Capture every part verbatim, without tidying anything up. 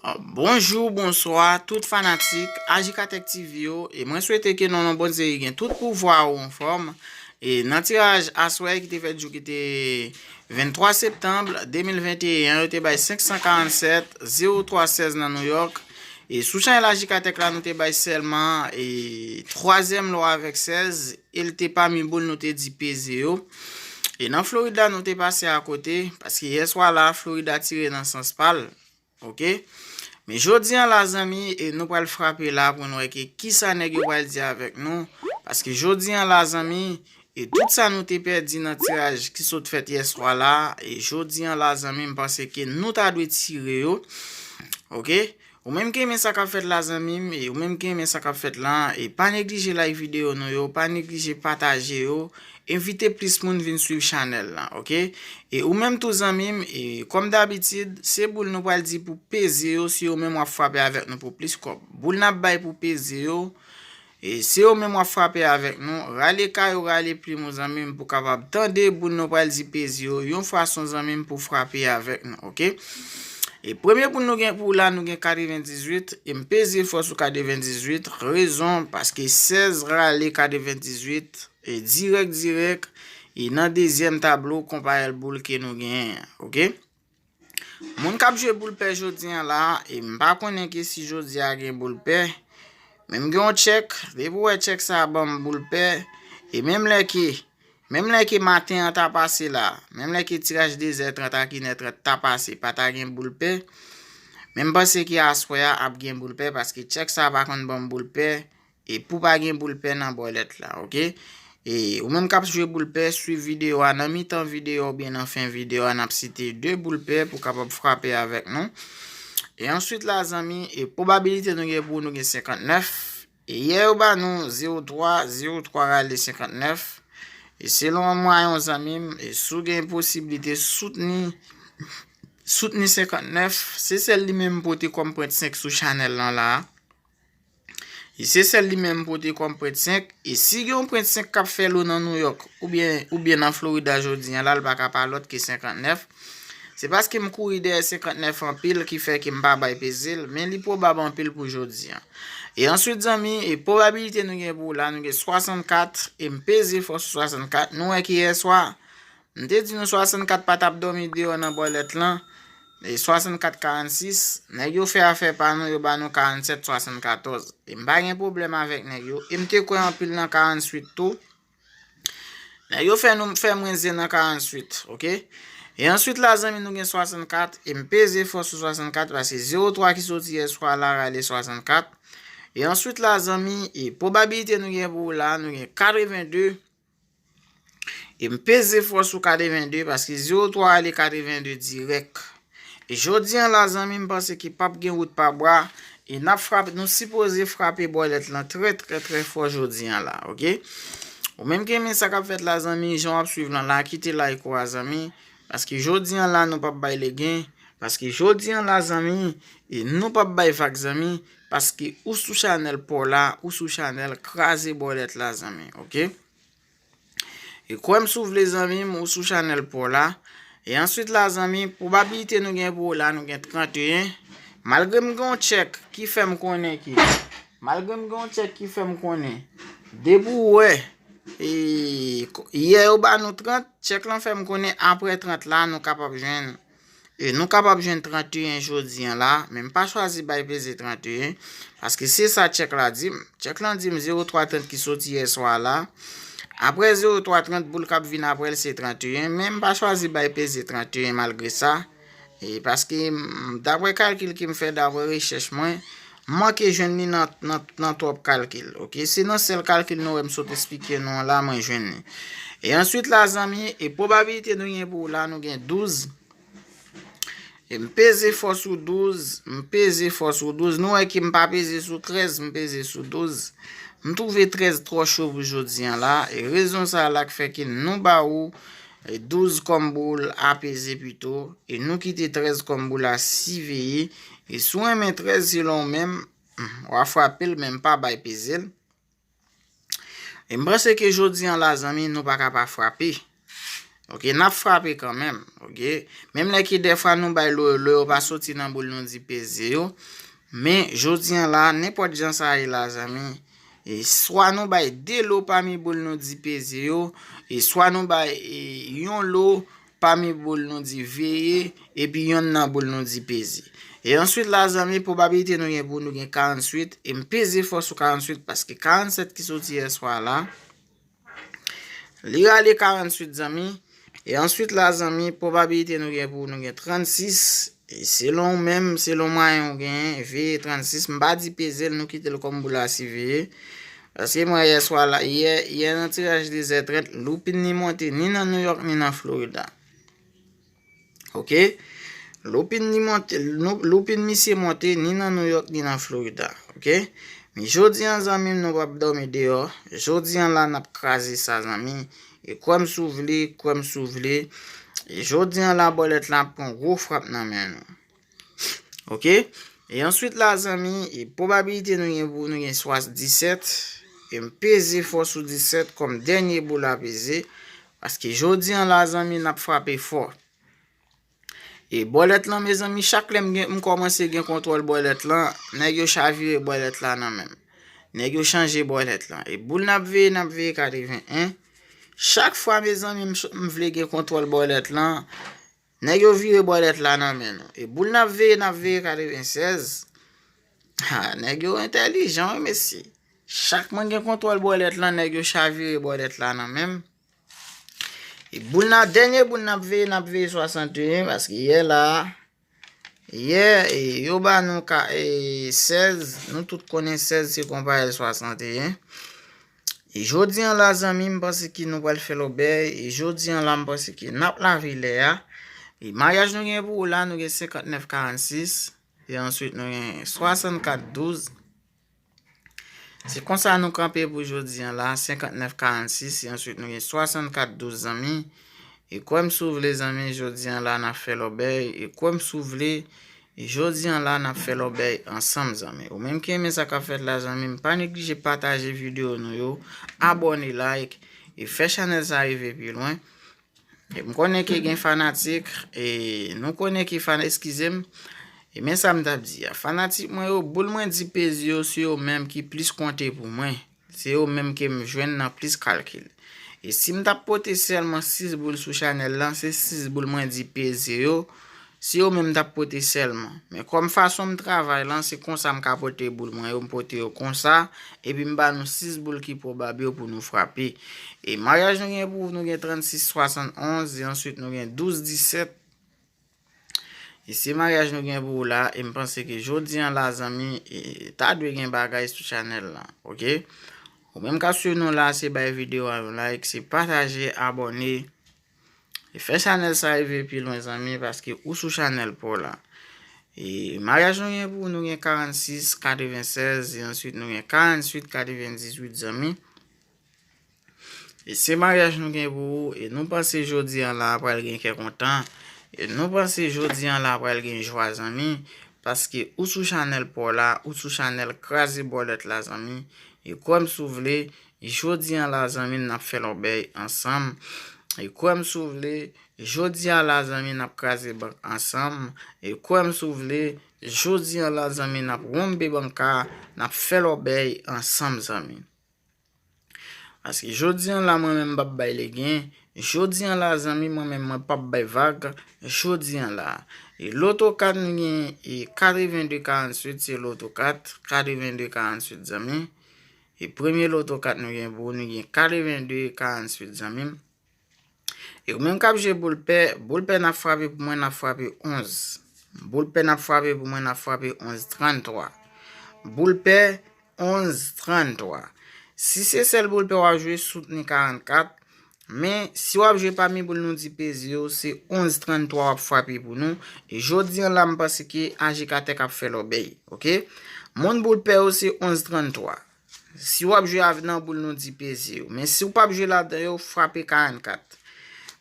Bonjou, bonswa, tout fanatik Ajikatèk T V yo, e mwen swete ke non non Bondye gen tout pouvwa ou anfòm. E nan tiraj aswè ki te fèt jou ki te venntwa septanm de mil venteyen, yo te bay senk san karannsèt, zewo twa sèz nan Nouyòk. E sou chanèl Ajikatèk la, nou te bay sèlman e twazyèm lwa avèk sèz, e l te pami boul nou te di peze yo. E nan Florid la, nou te pase akote, paske yèswa la, Florid la tire nan sans pa l. Oke? Men jodi an la, zanmi, e nou pral frape la pou nou wè ke kisa nèg yo pral di avèk nou. Paske jodi an la, zanmi, e tout sa nou te pèdi nan tiraj ki sot fèt yèswa la, e jodi an la, zanmi, m panse ke nou ta dwe tire yo. Oke? Ou menm ki renmen sa k ap fèt la, zanmi m, e ou menm ki renmen sa k ap fèt la, e pa neglije like videyo nou yo, pa neglije pataje yo, envite plis moun vin swiv chanèl la, oke? E ou menm tou, zanmi m, e kòm dabitid, se boul nou pral di pou peze yo, se yo menm w ap frape avèk nou pou plis kòb. Boul n ap bay pou peze yo, e se yo menm w ap frape avèk nou. Rale kay ou, rale plim ou, zanmi m, pou kapab tande boul nou pral di peze yo yon fason, zanmi m, pou frape avèk nou, oke? E premye boul nou gen pou la, nou gen katrevendizuit, e m peze fò sou katrevendizuit, rezon, paske sèz rale katrevendizuit, e dirèk, dirèk, e nan dezyèm tablo konpayèl boul ke nou genyen an, oke? Moun k ap jwe boul pè jodi an la, e m pa konnen ke si jodi a gen boul pè, men m gen yon tchèk, depi w wè tchèk sa a ban m boul pè, e menm lè ke, menm lè ke maten an ta pase la, menm lè ke tiraj de zè trant ak inè trant ta pase, pa ta gen boul pè, men m panse ke aswè a ap gen boul pè, paske tchèk sa a pa konn ban m boul pè, e pou pa gen boul pè nan bòlèt la, oke? E ou menm k ap jwe boul pè, swiv videyo a, nan mitan videyo a oubyen nan fen videyo a, n ap site de boul pè pou kapab frape avèk nou. E answit la, zanmi, e pwobabilite nou gen pou nou gen senkantnèf. E yè yo ba nou zewo twa, zewo twa rale senkantnèf. E selon mwayen w, zanmi m, e si w gen posiblite soutni, soutni senkantnèf, se sèl li menm m pote kòm pwent senk sou chanèl lan la a. E se sèl li menm m pote kòm pwent senk. E si gen yon pwent senk k ap fè lo nan Nouyòk oubyen, oubyen nan Florida jodi an la, l pa ka pa lòt ke senkantnèf. Se paske m kouri dèyè senkantnèf anpil ki fè ke m pa bay peze l, men li pwobab anpil pou jodi an. E answit, zanmi, e pwobabilite nou gen pou la, nou gen swasannkat, e m peze fò sou swasannkat. Nou wè ke yèswa, m te di nou swasannkat pa t ap dòmi deyò nan bòlèt lan. E swasannkat karannsis, nèg yo fè afè pa nou, yo ba nou karannsèt swasannkatòz. E m pa gen pwoblèm avèk nèg yo. E m te kwè anpil nan karannswit tou. Nèg yo fè nou, fè mwen zen nan karannswit, oke? E answit la, zanmi, nou gen swasannkat, e m peze fò sou swasannkat, paske zewo twa ki soti yèswa la rale swasannkat. E answit la, zanmi, e pwobabilite nou gen pou la, nou gen katrevenndi. E m peze fò sou katrevenndi, paske zewo twa ale katrevenndi dirèk. E jodi an la, zanmi, m panse ke p ap gen wout pa bwa, e n ap frape, nou sipoze frape bòlèt lan trè, trè, trè fò jodi an la, oke? Ou menm ki renmen sa k ap fèt la, zanmi, jan w ap swiv lan la, kite like ou a, zanmi, paske jodi an la, nou p ap bay legen, paske jodi an la, zanmi, e nou p ap bay vag, zanmi, paske ou sou chanèl pa w la, ou sou chanèl kraze bòlèt la, zanmi, oke? E kwè m si w vle, zanmi m, ou sou chanèl pa w la. E answit la, zanmi, pwobabilite nou gen pou w la, nou gen tranteyen. Malgre m gen yon tchèk ki fè m konnen ke, malgre m gen yon tchèk ki fè m konnen, depi w wè, e, yè yo ba nou trant, tchèk lan fè m konnen apre trant la, nou kapab jwenn E nou kapab jwenn tranteyen jodi an la, men m pa chwazi bay peze tranteyen, paske se sa tchèk la di m. Tchèk lan di m zewo twa trant ki soti yèswa la. Apre zewo twa trant, boul k ap vin apre l se tranteyen, men m pa chwazi bay peze tranteyen malgre sa. E paske, m, dapre kalkil ke m fè, dapre rechèch mwen, m manke jwenn li nan, nan, nan twòp kalkil. Oke, se nan sèl kalkil nou wè m sot esplike nou an la, mwen jwenn li. E answit la, zanmi, e pwobabilite nou gen pou w la, nou gen douz. E m peze fò sou douz, m peze fò sou douz. Nou wè ke m pa peze sou trèz, m peze sou douz. M twouve trèz twò cho pou jodi an la. E rezon sa a la k fè ke nou ba ou, e, douz kòm boul a peze pito. E nou kite trèz kòm boul a siveye. E si w renmen trèz selon w menm, w a frape l, men m pa bay peze l. E m panse ke jodi an la, zanmi, nou pa ka pa frape. Ok, n ap frape kanmenm. Ok, menm lè ke dèfwa nou bay lo yo, lo yo pa soti nan boul nou di peze yo. Men jodi an la, nenpòt jan sa ye la, zanmi, e swa nou bay de lo pami boul nou di peze yo, e swa nou bay e, yon lo pami boul nou di veye, epi yonn nan boul nou di peze. E answit la, zanmi, pwobabilite nou gen pou nou gen karantuit, e m peze fò sou karantuit, paske karannsèt ki soti yèswa la, li rale karantuit, zanmi. E answit la, zanmi, pwobabilite nou gen pou nou gen trannsis. E selon ou menm, selon mwayen ou genyen, veye trannsis. M pa di peze l, nou kite l kòm boul a siveye. Paske mwen yèswa la, yè, yè nan tiraj de zè trant, loupin li monte ni nan Nouyòk ni nan Florida. Ok? Loupin li monte, nou- loupin misye monte ni nan Nouyòk ni nan Florida. Ok? Men jodi an, zanmi m, nou p ap dòmi deyò. Jodi an la, n ap kraze sa, zanmi. E kwè m si w vle, kwè m si w vle. E jodi an la, bòlèt la ap pran gwo frap nan men nou. Ok? E answit la, zanmi, e pwobabilite nou gen pou nou gen swa disèt. E m peze fò sou disèt kòm dènye boul a peze. Paske jodi an la, zanmi, n ap frape fò. E bòlèt lan, mezanmi, chak lè m gen, m kòmanse gen kontwòl bòlèt lan, nèg yo chavire bòlèt la nan men m. Nèg yo chanje bòlèt lan. E boul n ap veye, n ap veye katreven en. Chak fwa, mezanmi, m ch- m vle gen kontwòl bòlèt lan, nèg yo vire bòlèt la nan men nou. E boul n ap veye, n ap veye katreven sèz. Ha, nèg yo entèlijan, wi, mesye. Chak mwen gen kontwòl bòlèt lan, nèg yo chavire bòlèt la nan men m. E boul n ap, dènye boul n ap veye, n ap veye swasanteyen, paske yè la, yè, e, yo ba nou ka, e, sèz, nou tout konnen sèz se konpayèl swasanteyen. E jodi an la, zanmi, m panse ke nou pral fè lòbèy, e jodi an la, m panse ke n ap lave lè a. E maryaj nou gen pou ou la, nou gen senkantnèf karannsis, e answit nou gen swasannkat douz. Se konsa nou kanpe pou jodi an la, senkantnèf karannsis, e answit nou gen swasannkat douz, zanmi. E kwè m si w vle, zanmi, jodi an la n ap fè lòbèy, e kwè m si w vle, e jodi an la n ap fè lòbèy ansanm, zanmi. Ou menm ki renmen sa k ap fèt la, zanmi m, pa neglije pataje videyo nou yo, abòne, like, e fè chanèl sa rive pi lwen. E m konnen ke gen fanatik, e nou konnen ke fan-, eskize m, e men sa m t ap di a. Fanatik mwen yo, boul mwen di peze yo, se yo menm ki plis konte pou mwen. Se yo menm ke m jwenn nan plis kalkil. E si m t ap pote sèlman sis boul sou chanèl lan, se sis boul mwen di peze yo, se yo menm m t ap pote sèlman. Men kòm fason m travay lan, se konsa m ka pote boul mwen yo, m pote yo konsa, epi m ba nou sis boul ki pwobab yo pou nou frape. E maryaj nou gen pou nou gen trannsis swasannonz, e answit nou gen douz disèt. E se maryaj nou gen pou ou la, e m panse ke jodi an la, zanmi, e, ta dwe gen bagay sou chanèl lan, ok? Ou menm k ap swiv nou la, se bay videyo a yon like, se pataje, abòne, e fè chanèl sa rive pi lwen, zanmi, paske ou sou chanèl pa w la. E maryaj nou gen pou ou, nou gen karannsis katrevensèz, e answit nou gen karannwit katrevendizuit, zanmi. E se maryaj nou gen pou ou, e nou panse jodi an la pral gen kè kontan, e nou panse jodi an la pral gen jwa, zanmi, paske ou sou chanèl pa w la, ou sou chanèl Kraze Bòlèt la, zanmi, e kwè m si w vle, jodi an la, zanmi, n ap fè lòbèy ansanm, e kwè m si w vle, jodi an la, zanmi, n ap kraze bank ansanm, e kwè m si w vle, jodi an la, zanmi, n ap wonbe banka, n ap fè lòbèy ansanm, zanmi. Paske jodi an la, mwen menm m p ap bay legen. Jodi an la, zanmi, mwen menm mwen p ap bay vag. Jodi an la. E loto kat nou gen, e katrevenn de karannwit, se loto kat, katrevenn de karannwit, zanmi. E premye loto kat nou gen pou nou gen katrevenn de karannwit, zanmi m. E ou menm k ap jwe boul pè, boul pè n ap frape pou mwen, n ap frape onz. Boul pè n ap frape pou mwen, n ap frape onz tranntwa. Boul pè, onz tranntwa. Si se sèl boul pè w ap jwe, soutni karannkat. Men, si w ap jwe pami boul nou di peze yo, se onz tranntwa w ap frape pou nou. E jodi an la, m panse ke ajikatè k ap fè lòbèy, ok? Moun boul pè yo, se onz tranntwa. Si w ap jwe avè nan boul nou di peze yo. Men si w p ap jwe ladan yo, frape karannkat.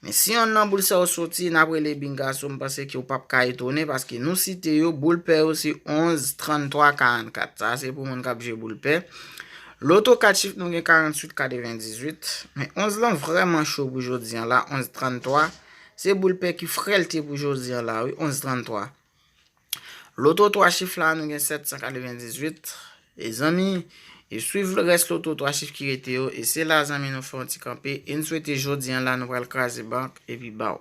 Men si yonn nan boul sa yo soti, n ap rele bingaso, m panse ke w p ap ka etone, paske nou site yo, boul pè yo se onz, tranntwa, karannkat. Sa se pou moun k ap jwe boul pè. Loto kat chif nou gen karanntuit katrevendizuit, men onz lan vrèman cho pou jodi an la, onz tranntwa. Se boul pè ki frèlte pou jodi an la, wi, onz tranntwa. Loto twa chif la, nou gen sètsan katrevendizuit. E zanmi, e swiv rès loto twa chif ki rete yo. E se la, zanmi, nou fè yon ti kanpe. E n swete jodi an la, nou pral kraze bank epi baw.